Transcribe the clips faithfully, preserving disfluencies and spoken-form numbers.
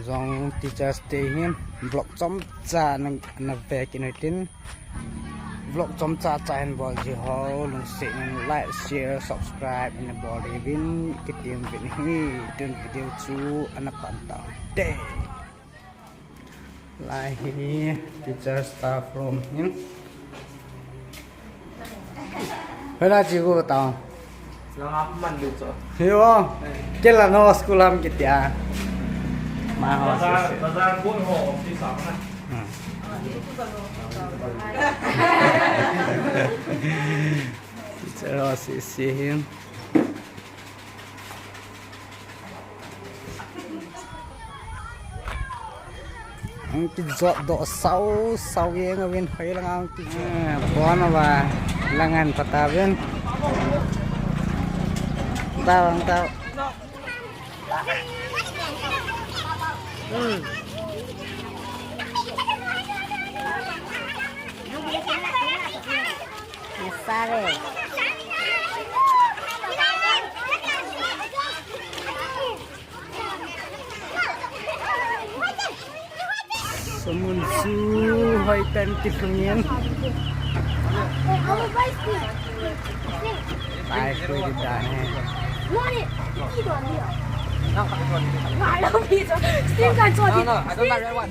Jong Teachers Day hin vlog chomcha na, na ve kit u hitin. Vlog chomcha cha hin bol ji ho, lungset in like, share, subscribe in bol diuvin kitem uvin ahi. Tun video chu ana pan tau hite. Lai hi teacher staff room hin. Hela chi ko tao. Langa man lu cho. Yo. Kela no school ham kitia. Ma ho. Bazar, bazar bun ho office a na. Hmm. Teacher ho si si hin. Ang kijot doh sau, sau jeng uvin hoi lang ang kijot. Ah, bon ava, lang an pata uvin. Tao, ang tao. Hmm. Masare. Samun chu hoitah in kilhung in. Lai khui ding dan ahi. Steam kan cho. No, no, I don't like red one.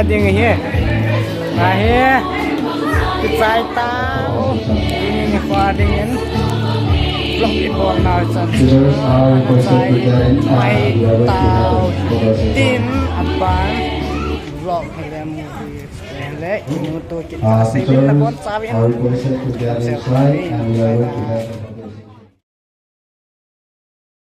ding hi. Ahi. Kichai tau. Tuni nikho dingin vlog ibol nau chan chu. Mai tau. Tin aban vlog le movie le imu to kit ka sei le nabon chauvin.